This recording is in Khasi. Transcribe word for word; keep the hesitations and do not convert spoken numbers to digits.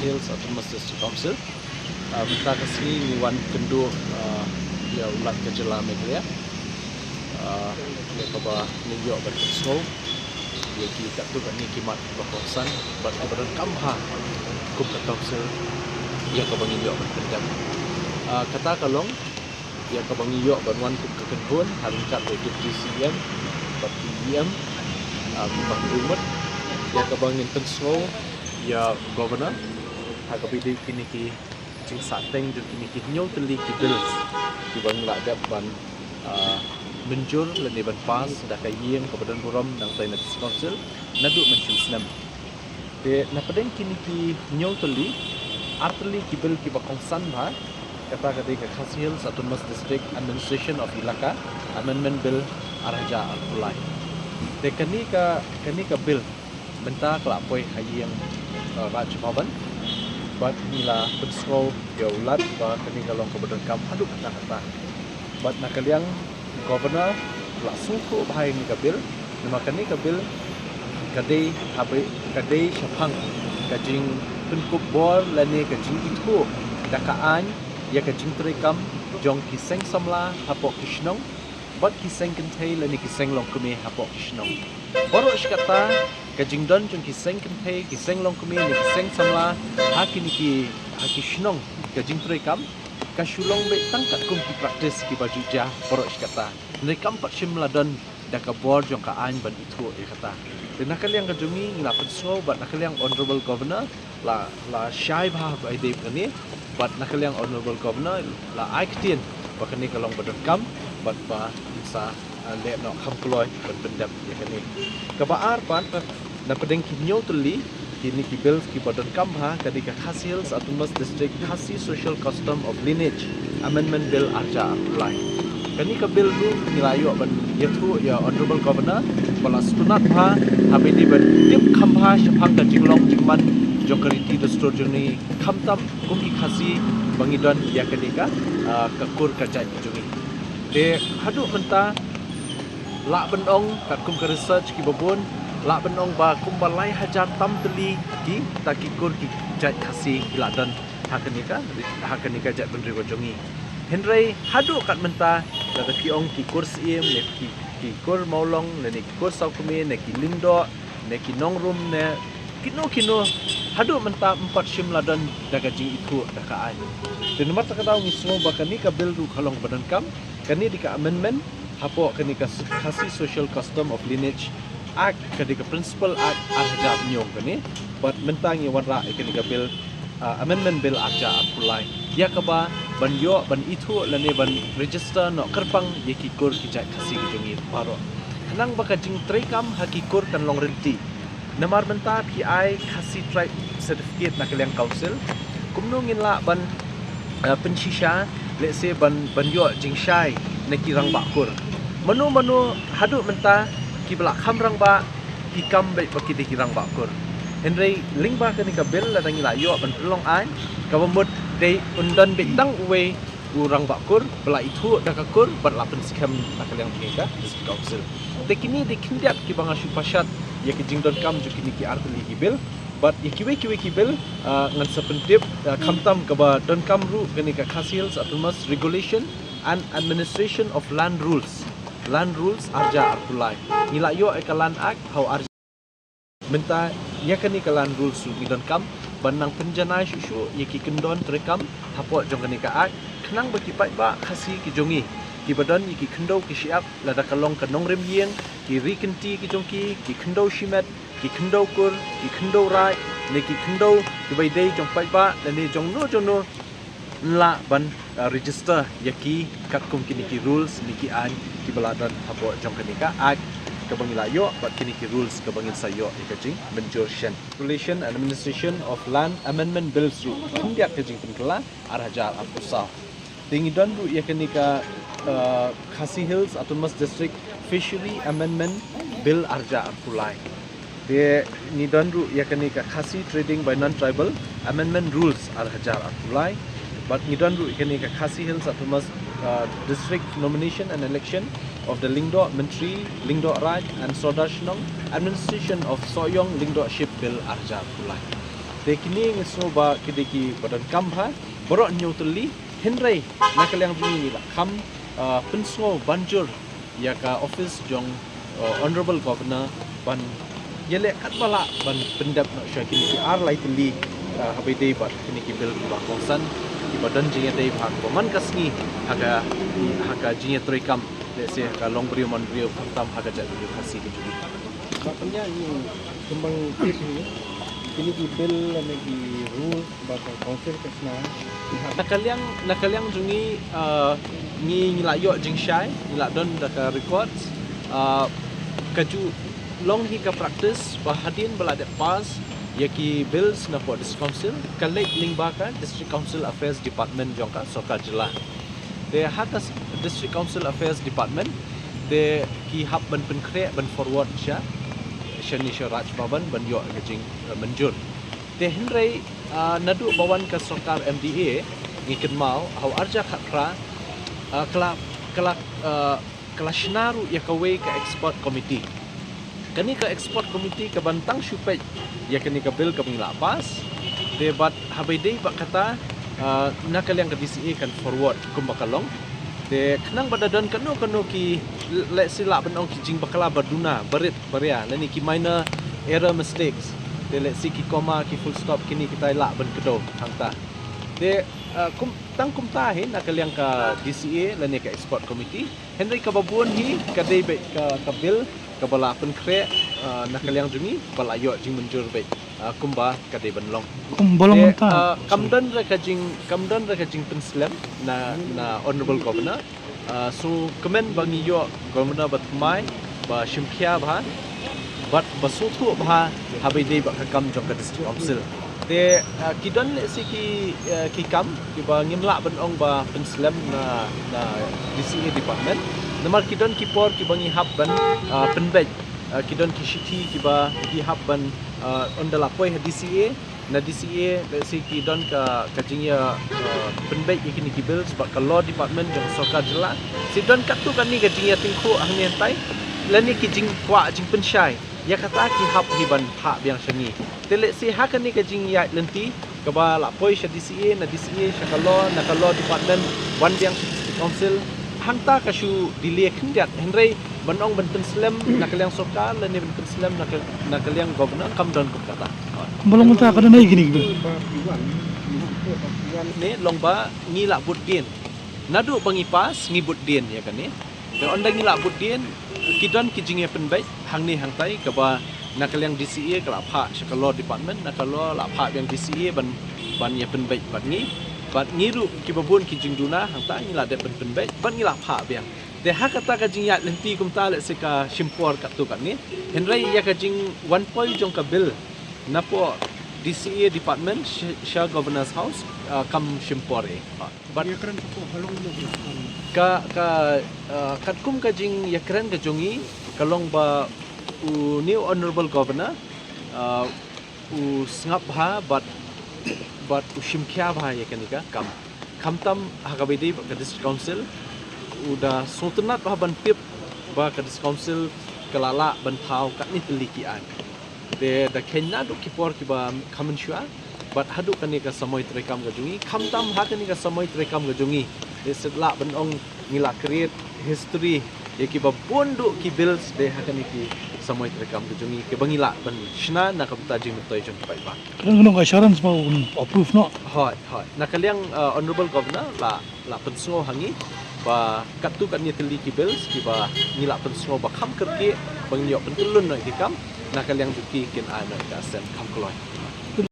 Hills Autonomous District Council. Ah, mynta ka sngi ngi wan kynduh, ah, ïa u Lat ka jylla Meghalaya. Ah, ïa kaba ngin ïoh ban pynsngew ïa ki katto katne ki mat kiba kongsan bad kiba donkam bha kum ka council ïa kaba ngin ïoh ban pyndep. Ah, kata ka long ïa kaba ngi ïoh ban wan kum ka kynhun ha ryngkat bad Deputy C E M bad P E M, ah, kum ka kynhun, ïa kaba ngin pynsngew ïa u Governor ha kaba ïadei kine ki jingsahteng jong kine ki hynñiew tylli ki bills kiba ngi la dep ban, ah, mynjur lane ban pass da ka ïing kaba don burom nangtai na District Council naduh mynshem snem. Te na pdeng kine ki hynñiew tylli, ar tylli ki bill kiba kongsan bha, kata ka dei ka Khasi Hills Autonomous District Administration of Elaka Amendment Bill ar hajar arphew lai. Te kane ka, kane ka bill mynta ka la poi ha ïing, uh, Raj Bhavan, bad ngi la pynsngew ïa u Lat ba kane ka long kaba donkam haduh katta katta. Bad na ka liang Governor la sngewthuh bha ïa kane ka bill, namar kane ka bill ka dei haba, ka dei shaphang ka jingpynkup bor lane ka jingithuh da ka aiñ ïa ka jingtrei kam jong ki seng samla hapoh ki shnong bad ki seng kynthei lane ki seng longkmie hapoh ki shnong. Baroh shi katta ka jingdon jong ki seng kynthei, ki seng longkmie ne ki seng samla ha kine ki, ha ki shnong, ka jingtrei kam ka shu long beit tang katkum ki practice kiba ju jia baroh shi katta. Hynrei kam pat shym la don da ka bor jong ka aiñ ban ithuh ïa kata. Te na ka liang ka jong ngi, ngi la pynsngew bad na ka liang Honourable Governor la, la shai bha ba ïadei bad kane, bad na ka liang Honourable Governor la ai ktien ba kane ka long ba donkam bad ba ngin sa, ah, leh noh kham kloi ban pyndep ïa kane. Kaba ar pat, na pdeng ki hynñiew tylli kine ki bills kiba donkam bha ka dei ka Khasi Hills Autonomous District Khasi Social Custom of Lineage Amendment Bill ar hajar arphew lai. Kane ka bill ruh ngi la ïoh ban ïathuh ïa Honourable Governor ba la sngewtynnat bha haba ïadei ban tip kham bha shaphang ka jinglong jingman jong ka riti dustur jong ngi, khamtam kum ki Khasi ba ngi don ïa kane ka, ah, ka kur ka jait ka jong ngi. Te haduh mynta lah ban ong katkum ka research kiba bun, lah ban ong ba kumba lai hajar tam tylli kita ki kur ki jait Khasi ki la don ha kane ka, ha kane ka jaitbynriew ka jong ngi. Hynrei haduh kat mynta, lada phi ong ki kur Syiem ne ki, ki kur Mawlong ne ki kur Sawkmie ne ki Lyngdoh ne ki Nongrum ne kino kino, haduh mynta ym pat shym la don da ka jingithuh da ka aiñ. Te namar kata ka daw ngi sngew ba kane ka bill ruh ka long ba donkam, kane dei ka amendment hapoh kane ka Khasi Social Custom of Lineage Act, ka dei ka Principal Act ar hajar hynñiew kane, bad mynta ngi wanrah ïa kane ka bill, ah, Amendment Bill ar hajar arphew lai, ïa kaba ban ïoh ban ithuh lane ban register noh kyrpang ïa ki kur ki jait Khasi ki jong ngi baroh, khnang ba ka jingtrei kam ha ki kur kan long rynti. Namar mynta phi ai Khasi Tribe Certificate na ka liang Council, kumno ngin lah ban, eh, pynshisha, let's say, ban, ban ïoh jingshai na ki rangbah kur? Mano mano haduh mynta kiba la kham rangbah ki kam beit ba ki dei ki rangbah kur. Hynrei lyngba kane ka bill, lada ngi la ïoh ban pynlong aiñ, kaba mut dei un don beit tang uwei u rangbah kur ba la ithuh da ka kur bad la pynskhem na ka liang jong ka District Council. Te kine dei khyndiat kiba nga shu pashat ïa ki jingdonkam jong kine ki ar tylli ki bill. Bad ïa kiwei kiwei ki bill, ah, ngan sa pyntip, ah, khamtam kaba donkam ruh kane ka Khasi Hills Autonomous Regulation and Administration of Land Rules, Land Rules ar hajar arphew lai. Ngi la ïoh ïa ka Land Act ha u ar mynta, ïa kane ka Land Rules ruh ngi donkam ban nang pynjanai shuh shuh ïa ki kyndon treikam hapoh jong kane ka Act, khnang ba ki paidbah Khasi ki jong ngi kiba don ïa ki khyndew ki shyiap, lada ka long ka nongrim ïing, ki ri kynti ki jong ki, ki khyndew shimet, ki khyndew kur, ki khyndew raid, ne ki khyndew kiba ïadei jong paidbah lane jong no jong no, yn lah ban, uh, register ïa ki katkum kine ki rules ne ki aiñ kiba la don hapoh jong kane ka Act kaba ngi la ïoh bad kine ki rules kaba ngin sa ïoh ïa ka jingmynjur shen. Regulation and Administration of Land Amendment Bills ruh khyndiat ka jingpynkylla ar hajar arphew saw. Te ngi don ruh ïa kane ka, uh, Khasi Hills Autonomous District Fishery Amendment Bill ar hajar arphew lai. Te ngi don ruh ïa kane ka Khasi Trading by Non-Tribal Amendment Rules ar hajar arphew lai. Bad ngi don ruh ïa kane ka Khasi Hills Autonomous, uh, District Nomination and Election of the Lyngdoh Myntri, Lyngdoh Raid and Sordar Shnong, Administration of Sohiong Lyngdohship Bill ar hajar arphew lai. Te kine nga sngew ba ki dei kiba donkam bha, baroh hynñiew tylli, hynrei na ka liang jong ngi la kham, ah, pynsngew ban jur ïa ka office jong, uh, Honorable Governor ban ïaleh katba lah ban pyndep noh sha kine ki ar lai tylli, uh, haba ïadei bad kine ki bill kiba kongsan, kiba don jingïadei bha, kiba man ka sngi ha ka, ha ka jingïatreikam, lehse ha ka longbriew manbriew, khamtam ha ka jaitbynriew Khasi ka jong ngi. Ba pynïaid ngi kumba ngi tip hi, kine ki bill lane ki rules ba ka council ka shna. Na ka liang, na ka liang jong ngi, ah, ngi, ngi la ïoh jingshai, ngi la don da ka records, ah, ka ju long hi ka practice ba hadien ba la dep pass ïa ki bills na pdeng District Council, ka leit lyngba ka District Council Affairs Department jong ka sorkar jylla. Te ha ka s-, District Council Affairs Department te ki hap ban pynkhreh, ban forward sha, shane sha Raj Bhavan ban ïoh ka jing, eh, mynjur. Te hynrei, ah, naduh ba wan ka sorkar M D A, ngi kynmaw ha u arhajar khatphra, ah, ka la, ka la, ah, ka la shna ruh ïa kawei ka expert committee. Kane ka expert committee ka ban tang shu peit ïa kane ka bill kaba ngi la pass. Te bad haba ïadei bad kata, ah, na ka liang ka D C A kan forward kumba ka long. Te khnang ba da don kano kano ki, lehse lah ban ong ki jingbakla ba duna, barit baria, lane ki minor error mistakes. Te lehse ki comma, ki full stop, kine kita lah ban kdew hangta. Te, ah, kum, tang kumta hi na ka liang ka D C A lane ka expert committee. Hynrei kaba bun hi ka dei beit ka, ka bill kaba la pynkhreh, ah, na ka liang jong ngi ba la ïoh jingmynjur beit, ah, kumba ka dei ban long. Kumba long. Te, mynta, ah, kam don re ka jing, kam don re ka jingpynslem na, na Honorable Governor. Ah, so kmen ba ngi ïoh Governor ba thymmai, ba shim khia bha, bad ba sngewthuh bha haba ïadei bad ka kam jong ka District Council. Te, ah, ki don lehse ki, eh, ki kam kiba ngim lah ban ong ba pynslem na, na D C A department. Namar ki don ki por kiba ngi hap ban, ah, pynbeit. Ah, ki don ki shithi kiba ki hap ban, ah, ynda la poi ha D C A, na D C A, lehse ki don ka, ka jingïa, ah, pynbeit ïa kine ki bills bad ka law department jong sorkar jylla. Te don katto katne ka jingïatyngkhuh hangne hangtai, lane ki jingkwah jingpynshai. Ïa kata ki hap hi ban phah biang sha ngi. Te lehse ha kane ka jingïaid lynti kaba la poi sha D C A, na D C A sha ka law, na ka law department wan biang sha District Council, hangta ka shu delay khyndiat, hynrei ban ong ban pynslem na ka liang sorkar lane ban pynslem na ka, na ka liang Governor kam don kum kata. Kumba long mynta ka don ei kine ki bill? Ne long ba ngi la bud dien. Naduh ba ngi pass ngi bud dien ïa kane. Te ynda ngi la bud dien, ki don ki jingïapynbeit hangne hangtai kaba na ka liang D C A ka la phah sha ka law department, na ka law la phah biang D C A ban, ban ïapynbeit bad ngi. Bad ngi ruh kiba bun ki jingduna hangta ngi la dep ban pynbeit bad ngi la phah biang. Te ha kata ka jingïaid lynti kumta lehse ka shim por katto katne. Hynrei ïa ka jingwan poi jong ka bill napoh D C A department sha, sha Governor's House, ah, kam shim por ei. Bad ïakren ka por halong mo. Ka, ka, ah, katkum ka jingïakren ka jong ngi ka long ba une u Honorable Governor, ah, u sngap bha bad, bad u shim khia bha ïa kane ka kam. Khamtam ha kaba ïadei bad ka District Council, u da sngewtynnat bha ban tip ba ka District Council ka la lah ban thaw katne tylli ki aiñ. Te da kheiñ naduh ki por kiba kham mynshuwa bad haduh kane ka samoi treikam ka jong ngi, khamtam ha kane ka samoi treikam ka jong ngi, te shet lah ban ong ngi la create history ïa kiba bun duh ki bills de ha kane ki samoi treikam ka jong ngi, kiba ngi lah ban shna na ka bynta jingmyntoi jong ki paidbah. Ka don ka long ka assurance ba un approve noh. Hooid, hooid. Na ka liang, uh, Honorable Governor la, la pynsngew ha ngi ba katto katne tylli ki bills kiba ngi la pynsngew ba kham kyrkieh ba ngin ïoh pyntyllun noh ïa ki kam, na ka liang jong ki kin ai noh ïa ka assent kham kloi.